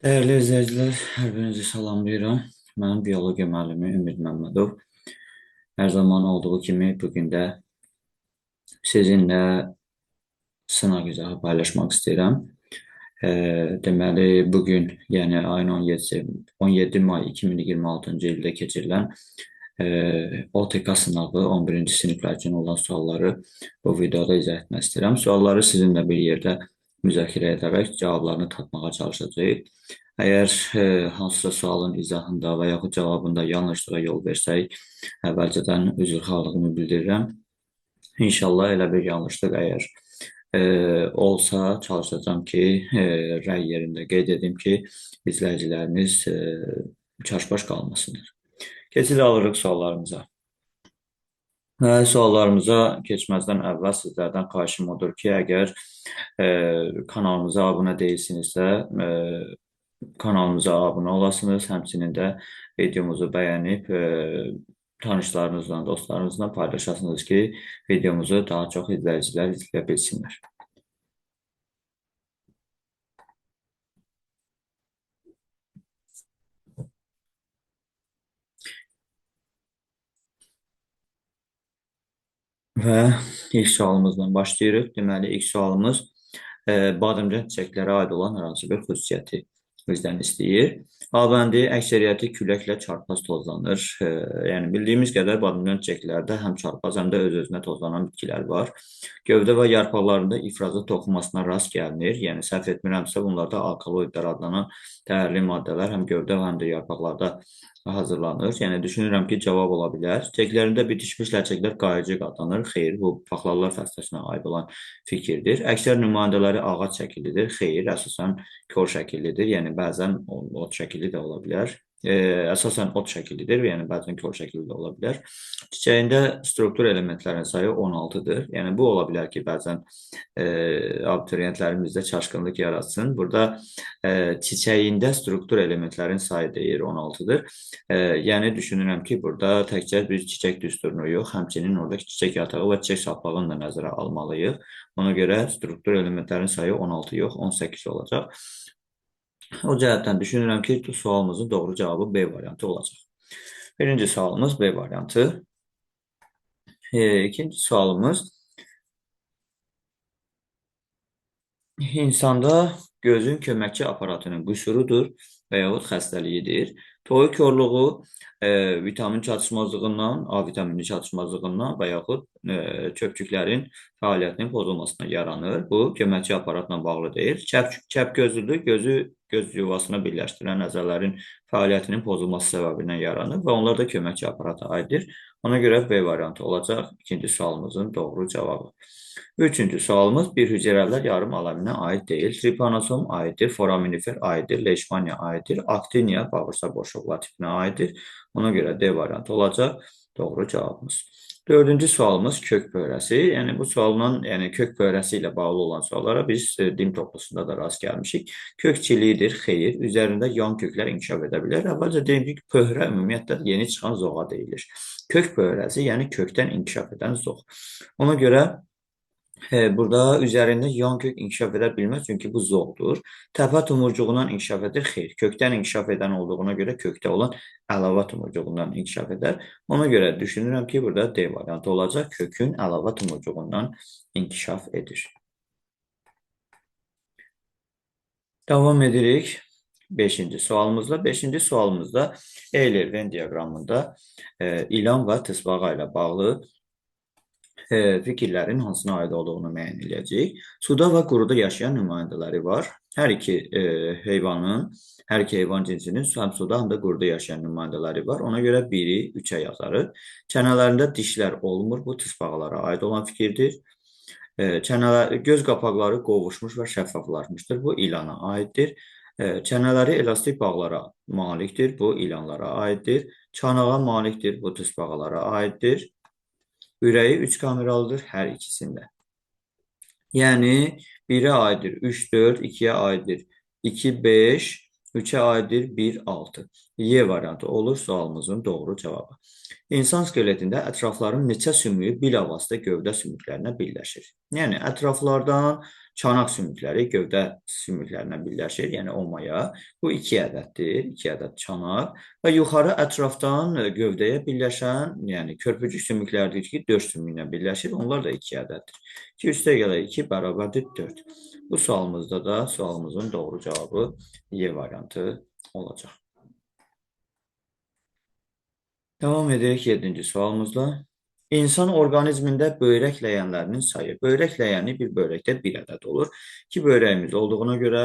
Dəyərli izləyicilər, hər birinizi salamlayıram. Mən biologiya müəllimi Ümid Məmmədov. Hər zaman olduğu kimi bu gün də sizinlə sınaq izahı paylaşmaq istəyirəm. Deməli, bugün, yəni ayın 17-si, 17 may 2026-cı ildə keçirilən OTK sınağı 11-ci siniflər üçün olan sualları bu videoda izah etmək istəyirəm. Sualları sizinlə bir yerdə müzakirə edərək cavablarını tapmağa çalışacağıq. Əgər hansısa sualın izahında və yaxud cavabında yanlışlığa yol versək, əvvəlcədən üzrxahlığımı bildirirəm. İnşallah elə bir yanlışlıq əgər olsa çalışacağam ki, rəy yerində qeyd edim ki, izləyicilərimiz çaşbaş qalmasınlar. Keçid alırıq suallarımıza. Və suallarımıza keçməzdən əvvəl sizlərdən xahişim odur ki, əgər kanalımıza abunə deyilsinizsə, kanalımıza abunə olasınız. Həmçinin də videomuzu bəyənib tanışlarınızla, dostlarınızla paylaşasınız ki, videomuzu daha çox izləyicilər izləyə bilsinlər. Və ilk sualımızla başlayırıq. Deməli, ilk sualımız badamcan çiçəklərə aid olan hər hansı bir xüsusiyyəti bizdən istəyir. A bəndi əksəriyyəti küləklə çarpaz tozlanır. Yəni bildiyimiz qədər badamcan çiçəklərdə həm çarpaz, həm də öz-özünə tozlanan bitkilər var. Gövdə və yarpaqlarında ifrazat toxumasına rast gəlinir. Yəni səhv etmirəmsə, bunlarda alkaloidlər adlanan dəyərli maddələr həm gövdə həm də yarpaqlarda hazırlanır. Yəni düşünürəm ki, cavab ola bilər. Çiçəklərində bitişmiş ləçəklər qayıcıq adlanır. Xeyr, bu paxlallar fəsləsinə aid olan fikirdir. Əksər nümayəndələri ağac şəkillidir. Xeyr, əsasən kor şəkillidir. Yəni bəzən ot şəkilli də ola bilər. Əsasən ot şəkillidir, yəni bəzən kor şəkilli də ola bilər. Çiçəyində struktur elementlərin sayı 16-dır. Yəni bu ola bilər ki, bəzən abituriyentlərimizdə çaşqınlıq yaratsın. Burada çiçəyində struktur elementlərin sayı deyir 16-dır. Yəni düşünürəm ki, burada təkcə bir çiçək düsturunu yox, həmçinin oradakı çiçək yatağı və çiçək saplağını da nəzərə almalıyıq. Ona görə struktur elementlərin sayı 16 yox, 18 olacaq. O cəhətdən düşünürəm ki, sualımızın doğru cavabı B variantı olacaq. Birinci sualımız B variantı. İkinci sualımız insanda gözün köməkçi aparatının qüsurudur və yaxud xəstəliyidir. Toyuq korluğu vitamin çatışmazlığından, A vitamini çatışmazlığından və yaxud çöpçüklərin fəaliyyətinin pozulmasına yaranır. Bu köməkçi aparatla bağlı deyil. Çəp gözlülük gözü göz yuvasına birləşdirən əzələrin fəaliyyətinin pozulması səbəbindən yaranır və onlar da köməkçi aparata aiddir. Ona görə B variantı olacaq ikinci sualımızın doğru cavabı. Üçüncü sualımız bir hüceyrələr yarım aləminə aid deyil. Tripanosom aiddir, foraminifer aiddir, leishmania aiddir, aktiniya bağırsaq boşluqlar tipinə aiddir. Ona görə D variantı olacaq doğru cavabımız. Dördüncü sualımız kök pöhrəsi. Yəni bu sualla, yəni kök pöhrəsi ilə bağlı olan suallara biz dim toplusunda da rast gəlmişik. Kök çilidir, xeyr, üzərində yan köklər inkişaf edə bilər. Əvvəlcə deyim ki, pöhrə ümumiyyətlə yeni çıxan zoğa deyilir. Kök pöhrəsi, yəni kökdən inkişaf edən zoğ. Ona görə burada üzərində yan kök inkişaf edə bilməz, çünki bu zoğdur. Təpə tumurcuğundan inkişaf edir, xeyr. Kökdən inkişaf edən olduğuna görə kökdə olan əlavə tumurcuğundan inkişaf edər. Ona görə düşünürəm ki, burada D variantı olacaq. Kökün əlavə tumurcuğundan inkişaf edir. Davam edirik. Beşinci sualımızla. Beşinci sualımızda Euler-Venn diaqramında ilan və tısbağa ilə bağlı fikirlərin hansına aid olduğunu müəyyən edəcəyik. Suda və quruda yaşayan nümayəndələri var. Hər iki heyvanın, hər iki heyvan cinsinin həm suda, həm də quruda yaşayan nümayəndələri var. Ona görə 1-i 3-ə yazarıq. Çənələrində dişlər olmur. Bu tısbağalara aid olan fikirdir. Çənələr, göz qapaqları qovuşmuş və şəffaflaşmışdır. Bu ilana aiddir. Çənələri elastik bağlara malikdir. Bu ilanlara aiddir. Çanağa malikdir. Bu tısbağalara aiddir. Ürəyi 3 kameralıdır hər ikisində. Yəni 1-ə aiddir 3, 4, 2-yə aiddir 2, 5, 3-ə aiddir 1, 6. Y variantı olur sualımızın doğru cavabı. İnsan skeletində ətrafların neçə sümüyü bilavasitə gövdə sümüklərinə birləşir? Yəni ətraflardan Çanaq sümükləri gövdə sümüklərinə birləşir, yəni omaya. Bu 2 ədəddir, 2 ədəd çanaq və yuxarı ətrafdan gövdəyə birləşən, yəni körpücük sümüklərdir ki, döş sümüyünə birləşir, onlar da 2 ədəddir. 2 üstə gələ 2 bərabərdir 4. Bu sualımızda da sualımızın doğru cavabı Y variantı olacaq. Davam edirik 7-ci sualımızla. İnsan orqanizmində böyrək ləyənlərinin sayı. Böyrək ləyəni bir böyrəkdə bir ədəd olur. 2 böyrəyimiz olduğuna görə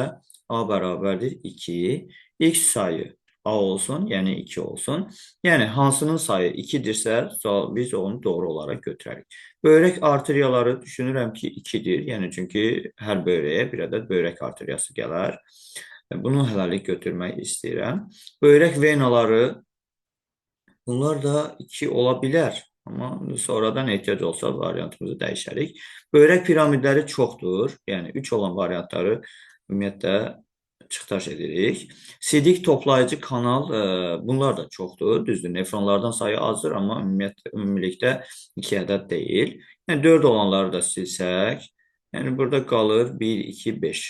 A bərabərdir 2. X sayı A olsun, yəni 2 olsun. Yəni hansının sayı 2-dirsə, biz onu doğru olaraq götürərik. Böyrək arteriyaları düşünürəm ki 2-dir. Yəni çünki hər böyrəyə bir ədəd böyrək arteriyası gələr. Bunu hələlik götürmək istəyirəm. Böyrək venaları, bunlar da 2 ola bilər. Amma sonradan ehtiyac olsa variantımızı dəyişərik. Böyrək piramidləri çoxdur. Yəni 3 olan variantları ümumiyyətlə çıxdaş edirik. Sidik toplayıcı kanal, bunlar da çoxdur. Düzdür, nefronlardan sayı azdır, amma ümumilikdə 2 ədəd deyil. Yəni 4 olanları da silsək, yəni burada qalır 1, 2, 5.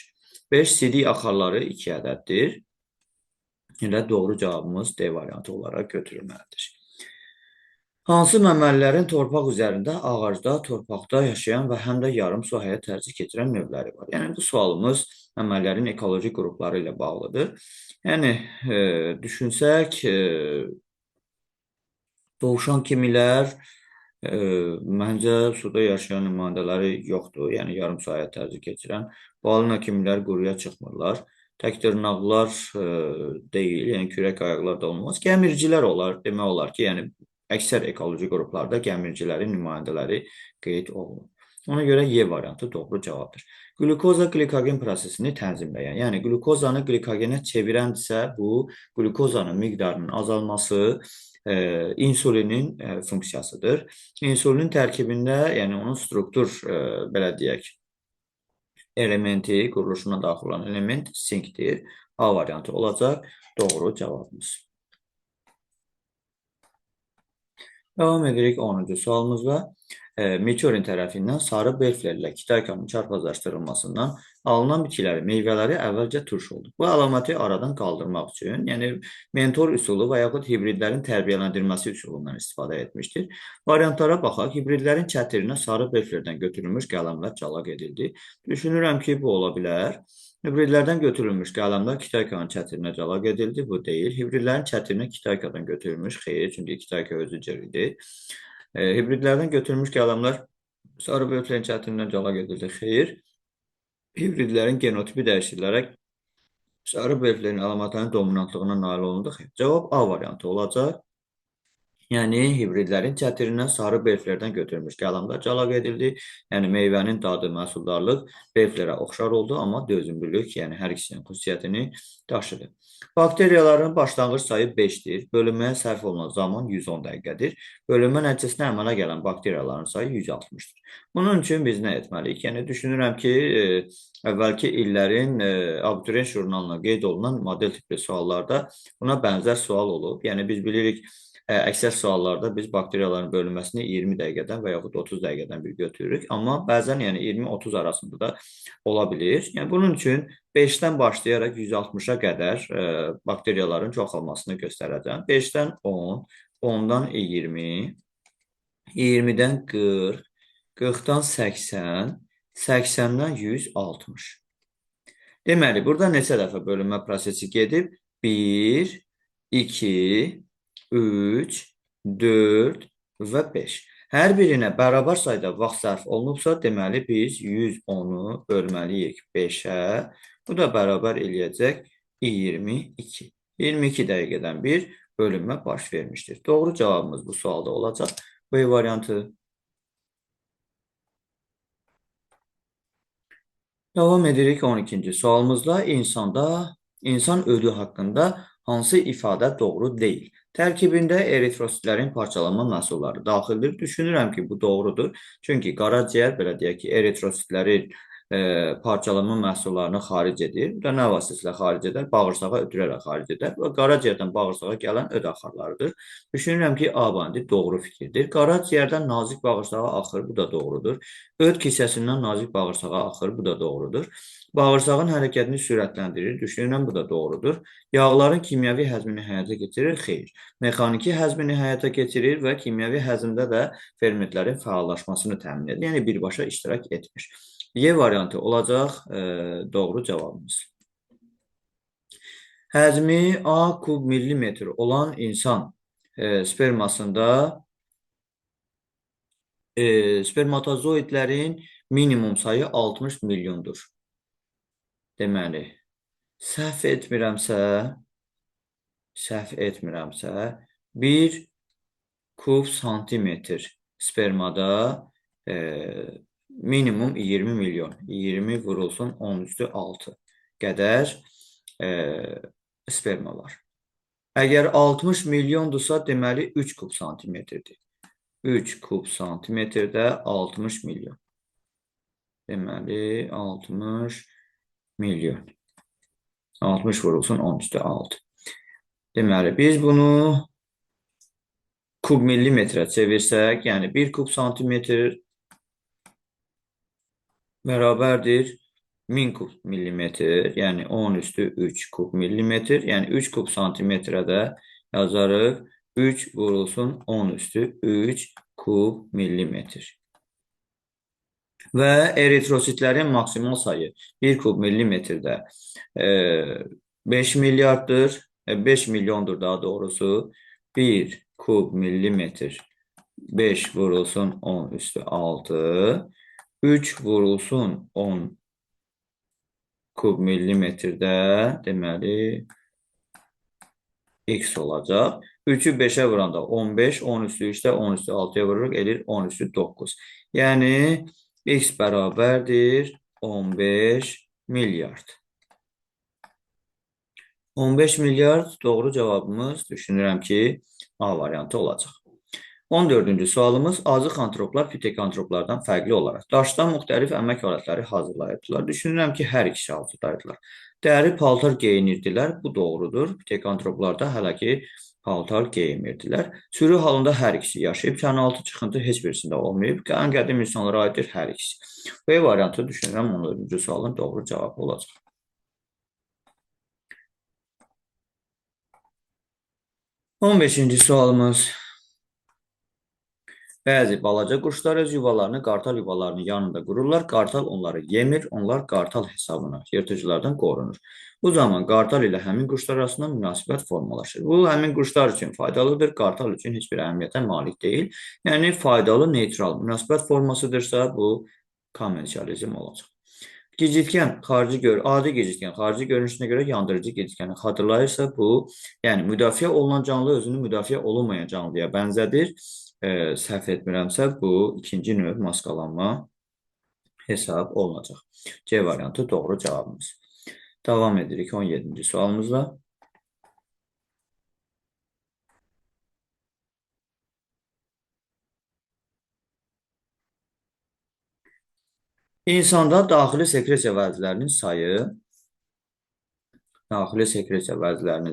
5 sidik axarları 2 ədəddir. Elə doğru cavabımız D variantı olaraq götürülməlidir. Hansı məməlilərin torpaq üzərində, ağacda, torpaqda yaşayan və həm də yarım su həyat tərzi keçirən növləri var? Yəni bu sualımız məməlilərin ekoloji qrupları ilə bağlıdır. Yəni düşünsək, dovşan kimilər məncə suda yaşayan nümayəndələri yoxdur. Yəni yarım su həyat tərzi keçirən. Balina kimilər quruya çıxmırlar. Tək dırnaqlar deyil, yəni kürək ayaqlar da olmaz. Gəmiricilər olar, demək olar ki, yəni əksər ekoloji qruplarda gəmiricilərin nümayəndələri qeyd olunur. Ona görə Y variantı doğru cavabdır. Qlükoza qlikogen prosesini tənzimləyən, yəni qlükozanı qlikogenə çevirəndirsə, bu qlükozanın miqdarının azalması insulinin funksiyasıdır. İnsulinin tərkibində, yəni onun struktur, belə deyək, elementi, quruluşuna daxil olan element sinkdir. A variantı olacaq doğru cavabımız. Davam edirik 10-cu sualımızla. Miçurin tərəfindən sarı belflerlə Kitaykanın çarpazlaşdırılmasından alınan bitkilərin meyvələri əvvəlcə turş oldu. Bu əlaməti aradan qaldırmaq üçün, yəni mentor üsulu və yaxud hibridlərin tərbiyələndirilməsi üsulundan istifadə etmişdir. Variantlara baxaq. Hibridlərin çətirinə sarı belflerdən götürülmüş qələmlər calaq edildi. Düşünürəm ki, bu ola bilər. Hibridlərdən götürülmüş qələmlər Kitaykanın çətirinə calaq edildi. Bu deyil. Hibridlərin çətirinə Kitaykadan götürülmüş. Xeyr, çünki Kitayka özü cır idi. Hibridlərdən götürülmüş qələmlər sarı bölüklərin çətirindən calaq edildi. Xeyr. Hibridlərin genotipi dəyişdirilərək sarı bölüklərin əlamətlərinin dominantlığına nail olundu. Xeyr. Cavab A variantı olacaq. Yəni hibridlərin çətirindən sarı belflerdən götürülmüş qələmlər calaq edildi. Yəni meyvənin dadı, məhsuldarlıq belflerə oxşar oldu, amma dözümlülük, yəni hər ikisinin xüsusiyyətini daşıdı. Bakteriyaların başlanğıc sayı 5-dir. Bölünməyə sərf olunan zaman 110 dəqiqədir. Bölünmə nəticəsində əmələ gələn bakteriyaların sayı 160-dır. Bunun üçün biz nə etməliyik? Yəni düşünürəm ki, əvvəlki illərin abituriyent jurnalına qeyd olunan model tipli suallarda buna bənzər sual olub. Yəni biz bilirik, əksər suallarda biz bakteriyaların bölünməsini 20 dəqiqədən və yaxud 30 dəqiqədən bir götürürük. Amma bəzən yəni 20-30 arasında da ola bilir. Yəni bunun üçün 5-dən başlayaraq 160-a qədər bakteriyaların çoxalmasını göstərəcəm. 5-dən 10, 10-dan 20, 20-dən 40, 40-dan 80, 80-dən 160. Deməli, burada neçə dəfə bölünmə prosesi gedib? 1, 2, 3, 4 və 5. Hər birinə bərabər sayda vaxt sərf olunubsa, deməli biz 110-u bölməliyik 5-ə. Bu da bərabər eləyəcək 22. 22 dəqiqədən bir bölünmə baş vermişdir. Doğru cavabımız bu sualda olacaq. B variantı. Davam edirik 12-ci sualımızla. İnsan ödü haqqında hansı ifadə doğru deyil? Tərkibində eritrositlərin parçalanma məhsulları daxildir. Düşünürəm ki, bu doğrudur. Çünki qaraciyər, belə deyək ki, eritrositləri parçalanma məhsullarını xaric edir. Bu da nə vasitəsilə xaric edər? Bağırsağa ötürərək xaric edər və qaraciyərdən bağırsağa gələn öd axarlarıdır. Düşünürəm ki, A variantı doğru fikirdir. Qaraciyərdən nazik bağırsağa axır, bu da doğrudur. Öd kisəsindən nazik bağırsağa axır, bu da doğrudur. Bağırsağın hərəkətini sürətləndirir, düşünürəm, bu da doğrudur. Yağların kimyəvi həzmini həyata keçirir, xeyr. Mexaniki həzmini həyata keçirir və kimyəvi həzmdə də fermentlərin fəallaşmasını təmin edir. Yəni, birbaşa iştirak etmir. Y variantı olacaq doğru cavabımız. Həcmi A kub millimetr olan insan spermasında spermatozoidlərin minimum sayı 60 milyondur. Deməli, səhv etmirəmsə, 1 kub santimetr spermada minimum 20 milyon, 20 vurulsun 10 üstü 6 qədər sperma var. Əgər 60 milyondursa, deməli 3 kub santimetrdir. 3 kub santimetrdə 60 milyon. Deməli, 60 milyon. 60 vurulsun 10 üstü 6. Deməli, biz bunu kub millimetrə çevirsək, yəni 1 kub santimetr bərabərdir 1000 kub millimetr, yəni 10 üstü 3 kub millimetr, yəni 3 kub santimetrə də yazarıq 3 vurulsun 10 üstü 3 kub millimetr. Və eritrositlərin maksimal sayı 1 kub millimetrdə 5 milyarddır, 5 milyondur daha doğrusu. 1 kub millimetr 5 vurulsun 10 üstü 6, 3 vurulsun 10 kub millimetrdə, deməli, x olacaq. 3-ü 5-ə vuranda 15, 10 üstü 3-də 10 üstü 6-ya vururuq, edir 10 üstü 9. Yəni, x bərabərdir 15 milyard. 15 milyard doğru cavabımız düşünürəm ki, A variantı olacaq. 14-cü sualımız azıq antroplar pitekanthroplardan fərqli olaraq daşdan müxtəlif əmək alətləri hazırlayırdılar. Düşünürəm ki, hər ikisi hazırlayırdılar. Dəri paltar geyinirdilər. Bu doğrudur. Pitekantroplarda hələ ki paltar geyinmirdilər. Sürü halında hər ikisi yaşayıb. Çənəaltı çıxıntı heç birisində olmayıb. Ən qədim insanlara aiddir hər ikisi. B variantı düşünürəm 14-cü sualın doğru cavabı olacaq. 15-ci sualımız. Bəzi balaca quşlar öz yuvalarını qartal yuvalarının yanında qururlar. Qartal onları yemir, onlar qartal hesabına yırtıcılardan qorunur. Bu zaman qartal ilə həmin quşlar arasında münasibət formalaşır. Bu, həmin quşlar üçün faydalıdır, qartal üçün heç bir əhəmiyyətə malik deyil. Yəni, faydalı neytral münasibət formasıdırsa, bu komensiyalizm olacaq. Gecitkən adi gecitkən xarici görünüşünə görə yandırıcı gecitkəni xatırlayırsa, bu, yəni müdafiə olunan canlı özünü müdafiə olunmayan canlıya bənzədir. Səhv etmirəmsə, bu ikinci növ maskalanma hesab olunacaq. C variantı doğru cavabımız. Davam edirik 17-ci sualımızla. İnsanda daxili sekresiya vəzlərinin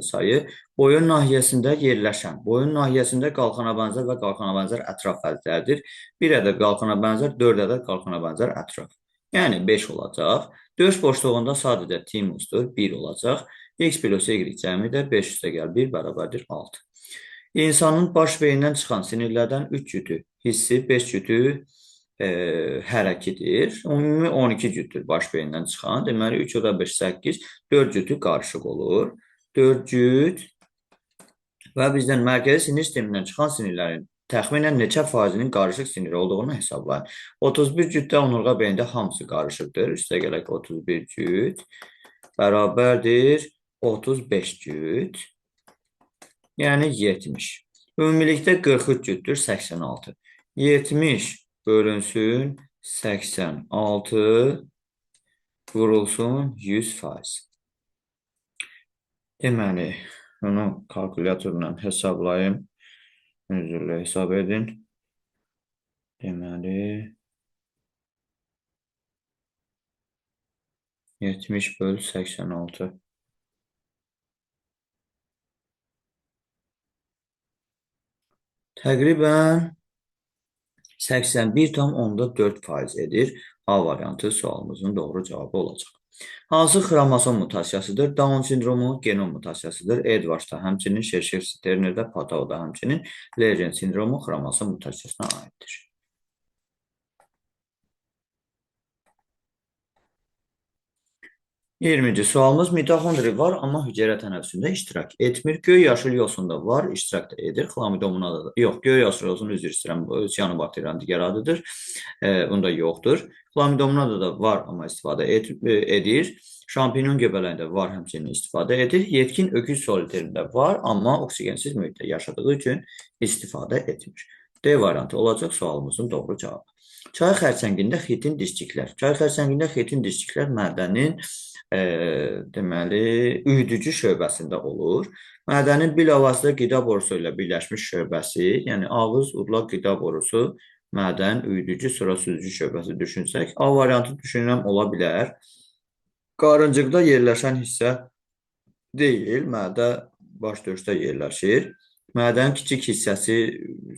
sayı, boyun nahiyəsində yerləşən, boyun nahiyəsində qalxana bənzər və qalxana bənzər ətraf vəzlərdir. 1 ədəd qalxana bənzər, 4 ədəd qalxana bənzər ətraf. Yəni 5 olacaq. Döş boşluğunda sadəcə timusdur, 1 olacaq. X plus Y cəmi də 5 üstə gəl 1 bərabərdir 6. İnsanın baş beynindən çıxan sinirlərdən 3 cütü hissi, 5 cütü hərəkidir. Ümumi 12 cütdür baş beynindən çıxan. Deməli, 3 o da 5, 8, 4 cütü qarışıq olur. 4 cüt və bizdən mərkəzi sinir sistemindən çıxan sinirlərin təxminən neçə faizinin qarışıq sinir olduğunu hesablayın. 31 cütdə onurğa beynində hamısı qarışıqdır. Üstə gələk 31 cüt bərabərdir 35 cüt, yəni 70. Ümumilikdə 43 cütdür, 86. 70 bölünsün 86 vurulsun 100%. Deməli, bunu kalkulyatorla hesablayım. Üzrlə hesab edin. Deməli, 70 böl 86. Təqribən 81,4% edir. A variantı sualımızın doğru cavabı olacaq. Hansı xromosom mutasiyasıdır? Down sindromu genom mutasiyasıdır. Edwards'da həmçinin, Şerşev-Sterner'də, Patau'da həmçinin Lejen sindromu xromosom mutasiyasına aiddir. 20-ci sualımız mitoxondri var, amma hüceyrə tənəffüsündə iştirak etmir. Göy yaşıl yosunda var, iştirak da edir. Xlamidomonada da yox, göy yaşıl yosun, üzr istəyirəm, bu siyanobakteriyanın digər adıdır. Bunda yoxdur. Xlamidomonada da var, amma istifadə edir. Şampinyon göbələyində var, həmçinin istifadə edir. Yetkin öküz soliterində var, amma oksigensiz mühitdə yaşadığı üçün istifadə etmir. D variantı olacaq sualımızın doğru cavabı. Çay xərçəngində xitin dişciklər. Çay xərçəngində xitin dişciklər mədənin deməli, üyüdücü şöbəsində olur. Mədənin bilavasitə qida borusu ilə birləşmiş şöbəsi, yəni ağız, udlaq qida borusu, mədən, üyüdücü, sonra süzücü şöbəsi düşünsək, A variantı düşünürəm ola bilər. Qarıncıqda yerləşən hissə deyil, mədə baş döşdə yerləşir. Mədənin kiçik hissəsi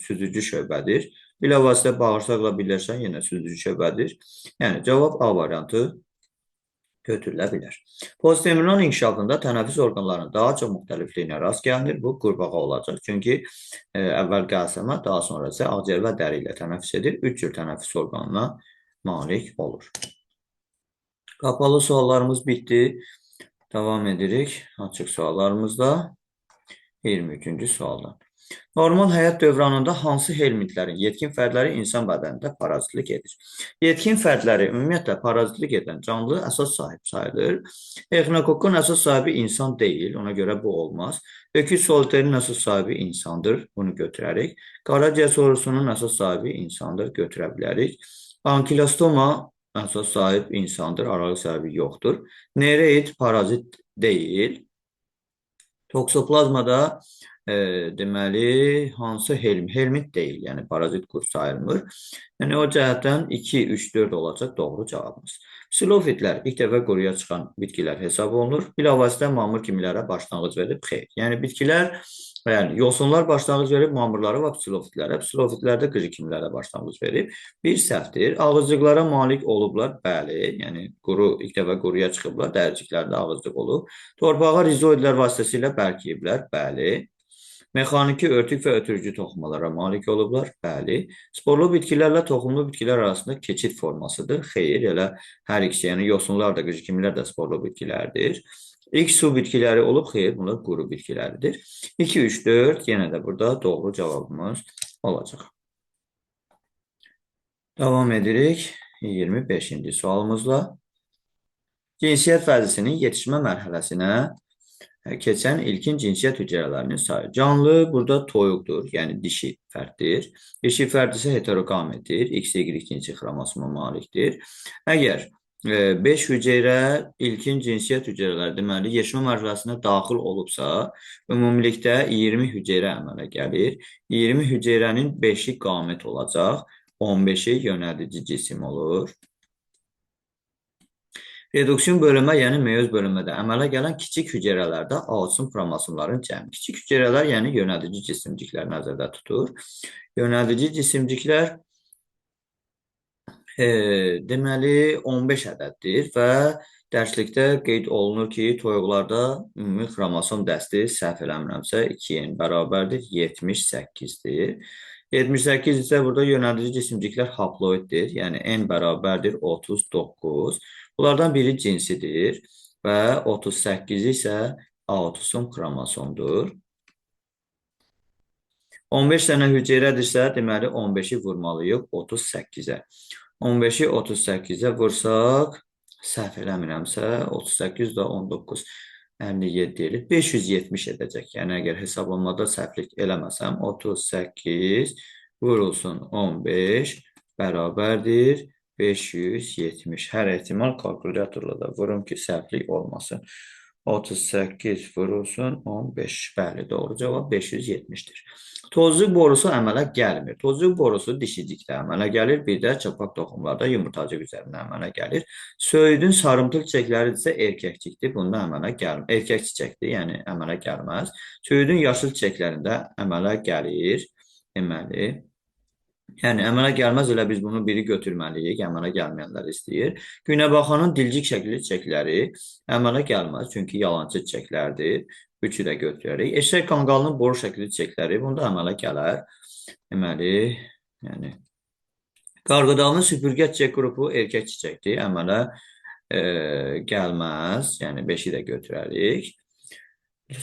süzücü şöbədir. Bilavasitə bağırsaqla birləşən yenə süzücü şöbədir. Yəni cavab A variantı götürülə bilər. Postembrion inkişafında tənəffüs orqanlarının daha çox müxtəlifliyinə rast gəlinir. Bu qurbağa olacaq. Çünki əvvəl qəlsəmə, daha sonra isə ağciyər və dəri ilə tənəffüs edir. 3 cür tənəffüs orqanına malik olur. Qapalı suallarımız bitdi. Davam edirik açıq suallarımızda. 23-cü sualdan. Normal həyat dövranında hansı helmintlərin yetkin fərdləri insan bədənində parazitlik edir? Yetkin fərdləri ümumiyyətlə parazitlik edən canlı əsas sahib sayılır. Exinokokkun əsas sahibi insan deyil, ona görə bu olmaz. Öküz soliterinin əsas sahibi insandır, bunu götürərik. Qaraciyər sorusunun əsas sahibi insandır, götürə bilərik. Ankilostoma əsas sahib insandır, aralıq sahibi yoxdur. Nereid parazit deyil. Toksoplazmada deməli, hansı helmint deyil, yəni parazit qurd sayılmır. Yəni o cəhətdən 2, 3, 4 olacaq doğru cavabımız. Psilofitlər ilk dəfə quruya çıxan bitkilər hesab olunur. Bilavasitə mamır kimilərə başlanğıc verib xeyr. Yəni bitkilər, yəni yosunlar başlanğıc verib mamırlara və psilofitlərə, psilofitlər də qıcı kimilərə başlanğıc verib. Bir səhvdir. Ağızcıqlara malik olublar, bəli, yəni quru ilk dəfə quruya çıxıblar, dəriciklərdə ağızcıq olub. Torpağa rizoidlər vasitəsilə bərkiyiblər, bəli. Mexaniki örtük və ötürücü toxumalara malik olublar, bəli. Sporlu bitkilərlə toxumlu bitkilər arasında keçid formasıdır. Xeyr, elə hər ikisi, yəni yosunlar da, qıcı kimlər də sporlu bitkilərdir. İlk su bitkiləri olub, xeyr, bunlar quru bitkiləridir. 2, 3, 4, yenə də burada doğru cavabımız olacaq. Davam edirik 25-ci sualımızla. Cinsiyyət vəzisinin yetişmə mərhələsinə keçən ilkin cinsiyyət hüceyrələrinin sayı. Canlı burada toyuqdur, yəni dişi fərddir. Dişi fərd isə heteroqametdir, XY cinsi xromosoma malikdir. Əgər 5 hüceyrə ilkin cinsiyyət hüceyrələri, deməli, yetişmə mərhələsinə daxil olubsa, ümumilikdə 20 hüceyrə əmələ gəlir. 20 hüceyrənin 5-i qamet olacaq, 15-i yönəldici cisim olur. Reduksion bölünmə, yəni meyoz bölünmədə əmələ gələn kiçik hüceyrələrdə autosom xromosomların cəmi. Kiçik hüceyrələr, yəni yönəldici cisimciklər nəzərdə tutur. Yönəldici cisimciklər deməli 15 ədəddir və dərslikdə qeyd olunur ki, toyuqlarda ümumi xromosom dəsti səhv eləmirəmsə 2N bərabərdir 78-dir. 78 isə burada yönəldici cisimciklər haploiddir, yəni N bərabərdir 39. Bunlardan biri cinsidir və 38 isə autosom xromosomdur. 15 dənə hüceyrədirsə, deməli 15-i vurmalıyıq 38-ə. 15-i 38-ə vursaq, səhv eləmirəmsə, 38 də 19, 57 edir. 570 edəcək. Yəni, əgər hesablamada səhvlik eləməsəm, 38 vurulsun 15 bərabərdir 570. Hər ehtimal kalkulyatorla da vurum ki, səhvlik olmasın. 38 vurulsun 15. Bəli, doğru cavab 570-dir. Tozcuq borusu əmələ gəlmir. Tozcuq borusu dişicikdə əmələ gəlir, bir də çapak toxumlarda yumurtacıq üzərində əmələ gəlir. Söyüdün sarımtıl çiçəkləri isə erkəkcikdir, bunda əmələ gəlmir. Erkək çiçəkdir, yəni əmələ gəlməz. Söyüdün yaşıl çiçəklərində əmələ gəlir. Deməli, yəni əmələ gəlməz, elə biz bunu biri götürməliyik, əmələ gəlməyənlər istəyir. Günəbaxanın dilcik şəkilli çiçəkləri əmələ gəlməz, çünki yalançı çiçəklərdir. Üçü də götürərik. Eşək qanqalının boru şəkilli çiçəkləri bunda əmələ gələr. Deməli, yəni qarğıdalının süpürgə çiçək qrupu erkək çiçəkdir, əmələ gəlməz. Yəni 5-i də götürərik.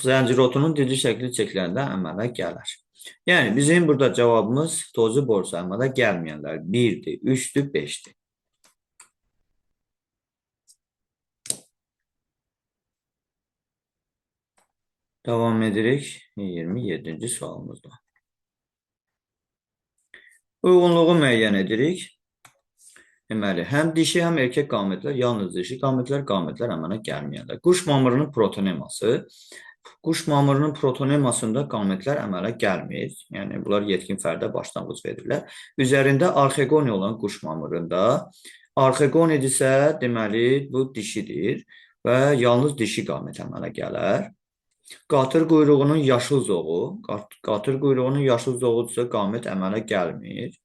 Zəncirotunun dilcik şəkilli çiçəklərində əmələ gələr. Yəni bizim burada cavabımız tozu borusu əmələ gəlməyənlər 1-dir, 3-dür, 5-dir. Davam edirik 27-ci sualımızla. Uyğunluğu müəyyən edirik. Deməli, həm dişi, həm erkək qametlər, yalnız dişi qametlər, qametlər əmələ gəlməyənlər. Quş mamırının protoneması. Quş mamırının protonemasında qametlər əmələ gəlmir. Yəni, bunlar yetkin fərdə başlanğıc verirlər. Üzərində arxeqoni olan quş mamırında, arxeqonidirsə, deməli, bu dişidir və yalnız dişi qamət əmələ gələr. Qatır quyruğunun yaşıl zoğu, qatır quyruğunun yaşıl zoğudursa qamət əmələ gəlmir.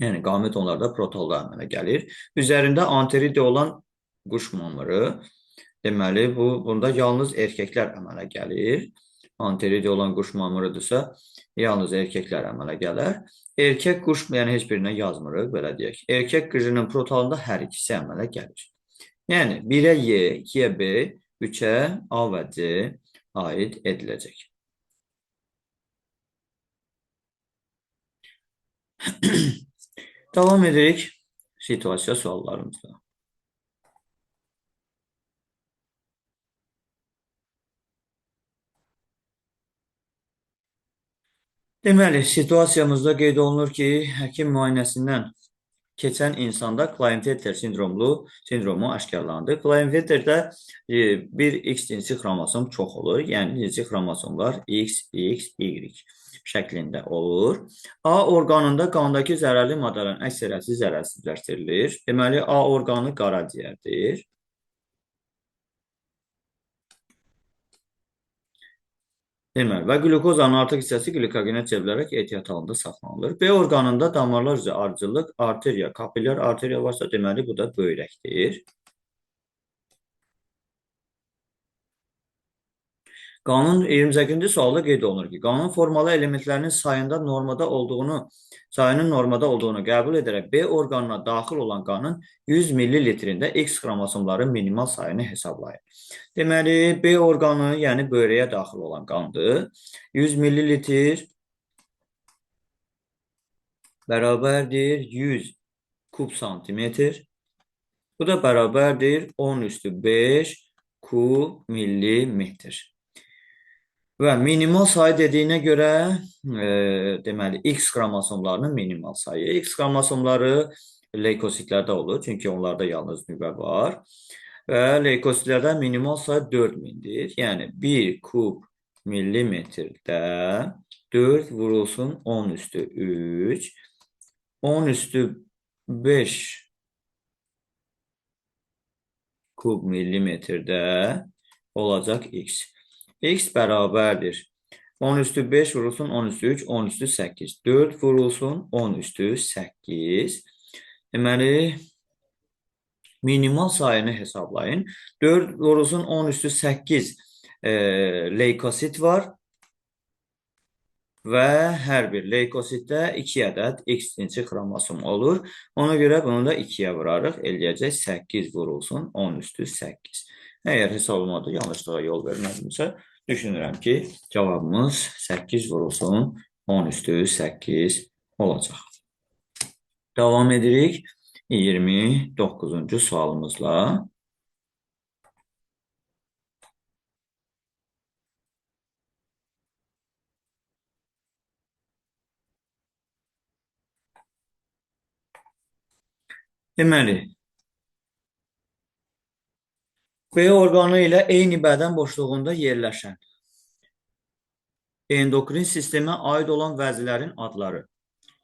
Yəni, qamət onlarda protalda əmələ gəlir. Üzərində anteridi olan quş mamırı, deməli, bunda yalnız erkəklər əmələ gəlir. Anteridi olan quş mamırıdırsa, yalnız erkəklər əmələ gələr. Erkək quş, yəni heç birinə yazmırıq, belə deyək. Erkək qıcının protalında hər ikisi əmələ gəlir. Yəni, 1-ə Y, 2-yə B, 3-ə A və C aid ediləcək. Davam edirik situasiya suallarımızla. Deməli, situasiyamızda qeyd olunur ki, həkim müayinəsindən keçən insanda Klinefelter sindromu aşkarlandı. Klinefelterdə bir X cinsi xromosom çox olur. Yəni, cinsi xromosomlar X, X, Y şəklində olur. A orqanında qandakı zərərli maddələrin əksəriyyəti zərərsizləşdirilir. Deməli, A orqanı qaraciyərdir. Deməli, və qlükozanın artıq hissəsi qlikogenə çevrilərək ehtiyat halında saxlanılır. B orqanında damarlar üzrə ardıcıllıq, arteriya, kapilyar arteriya varsa, deməli, bu da böyrəkdir. Qanun 28-ci sualda qeyd olunur ki, qanun formalı elementlərinin sayının normada olduğunu qəbul edərək B orqanına daxil olan qanın 100 millilitrində X xromosomların minimal sayını hesablayın. Deməli, B orqanı, yəni böyrəyə daxil olan qandır. 100 millilitr bərabərdir 100 kub santimetr. Bu da bərabərdir 10 üstü 5 kub millimetr. Və minimal sayı dediyinə görə, deməli, X xromosomlarının minimal sayı. X xromosomları leykositlərdə olur, çünki onlarda yalnız nüvə var. Və leykositlərdə minimal sayı 4000-dir. Yəni, 1 kub millimetrdə 4 vurulsun 10 üstü 3, 10 üstü 5 kub millimetrdə olacaq X. X bərabərdir. 10 üstü 5 vurulsun 10 üstü 3, 10 üstü 8. 4 vurulsun 10 üstü 8. Deməli, minimal sayını hesablayın. 4 vurulsun 10 üstü 8 leykosit var. Və hər bir leykositdə 2 ədəd X cinsi xromosom olur. Ona görə bunu da 2-yə vurarıq. Eləyəcək 8 vurulsun 10 üstü 8. Əgər hesablamada yanlışlığa yol vermədimsə, düşünürəm ki, cavabımız 8 vurulsun 10 üstü 8 olacaq. Davam edirik 29-cu sualımızla. Deməli, B orqanı ilə eyni bədən boşluğunda yerləşən Endokrin sistemə aid olan vəzilərin adları.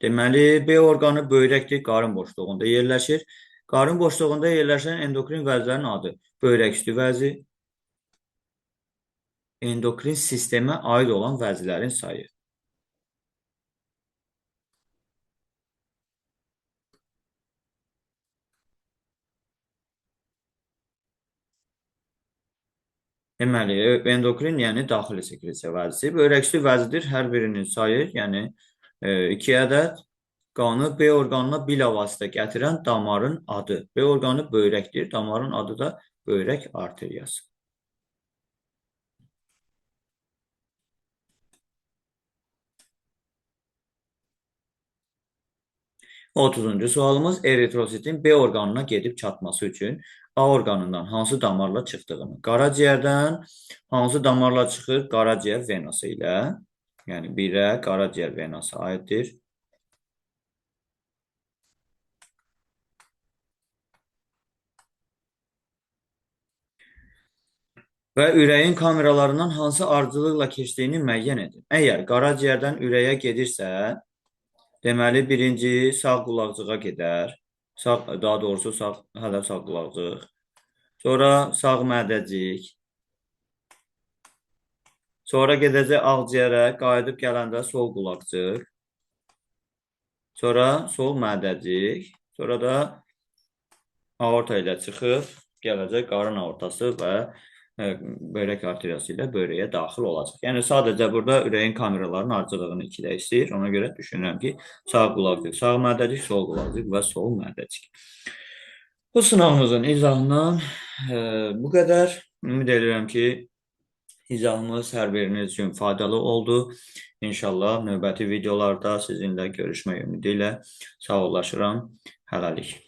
Deməli, B orqanı böyrəkdir, qarın boşluğunda yerləşir. Qarın boşluğunda yerləşən endokrin vəzilərin adı böyrək üstü vəzi, endokrin sistemə aid olan vəzilərin sayı. Deməli, endokrin, yəni daxili sekresiya vəzisi. Böyrək üstü vəzidir. Hər birinin sayı, yəni 2 ədəd qanı B orqanına bilavasitə gətirən damarın adı. B orqanı böyrəkdir. Damarın adı da böyrək arteriyası. Otuzuncu sualımız eritrositin B orqanına gedib çatması üçün A orqanından hansı damarla çıxdığını. Qaraciyərdən hansı damarla çıxır? Qaraciyər venası ilə. Yəni 1-ə qaraciyər venası aiddir. Və ürəyin kameralarından hansı ardıcıllıqla keçdiyini müəyyən edin. Əgər qaraciyərdən ürəyə gedirsə, deməli birinci sağ qulaqcığa gedər. Sağ, daha doğrusu sağ, hələ sağ qulaqcıq. Sonra sağ mədəcik. Sonra gedəcək ağciyərə, qayıdıb gələndə sol qulaqcıq. Sonra sol mədəcik. Sonra da aorta ilə çıxıb gələcək qarın aortası və böyrək arteriyası ilə böyrəyə daxil olacaq. Yəni sadəcə burada ürəyin kameralarının ardıcıllığını 2-də istəyir. Ona görə düşünürəm ki, sağ qulaqcıq, sağ mədəcik, sol qulaqcıq və sol mədəcik. Bu sınavımızın izahından bu qədər. Ümid edirəm ki, izahımız hər biriniz üçün faydalı oldu. İnşallah növbəti videolarda sizinlə görüşmək ümidi ilə sağollaşıram. Hələlik.